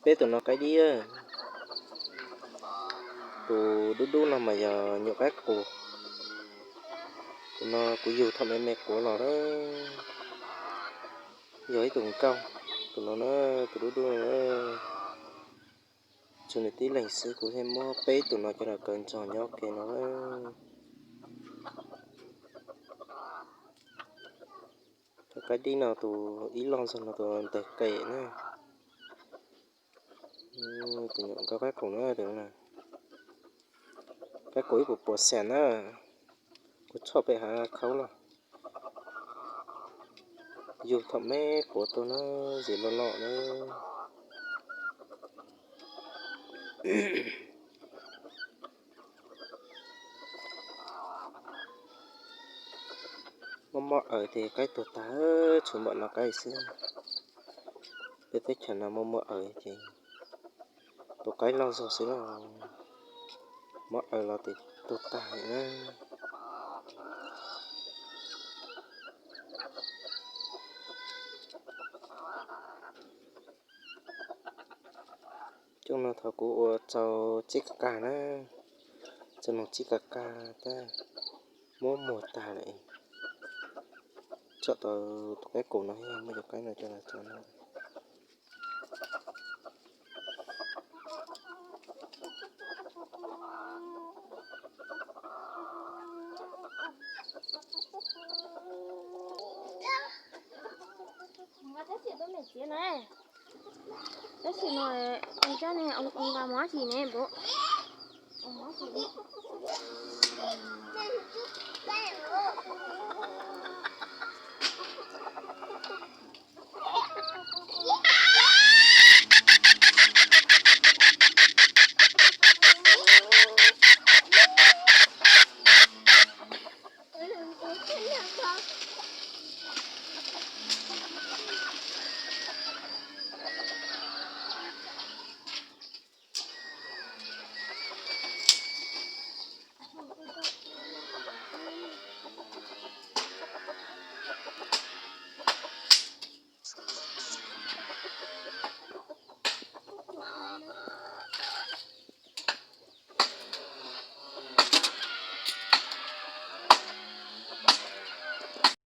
Peb tus no qaib dib, tus dub dub no mas yog nyuam qaib qus. Tus no kuv yug thaum me me quav los lawm, yog ib tus nkauj. Tus no na, tus dub dub no na, tsuas nws tib leeg xwb, kuv thiaj muab peb tus no coj los kaw ntxog nyob ke no. Tus qaib dib no tus ib loj ntxog no tus ntawm qes na. Tus nyuam nkauj qaib qus na, tus no na, qaib qus ib puas puas xees na, kuv txhoj pem hav khaub los. Yug thaum me quav tuaj na, zem loj loj na. Muaj muaj aws ces qaib tuag tag, tshuav npaum no qaib xwb. Peb teb chaws no muaj muaj aws ces tus qaib loj zog xwb los, muaj aws los ces tuag tag na. Coj no thaum kuv ua txaus txij ka ka na, txaus noog txij ka ka tab muab muag tag lawm. Tsom tau tus qaib qus no thiab muab cov qaib no coj los tso no. Tab sis no, tab sis no, ua cas ne, ua cas mus dab tsi ne npawg?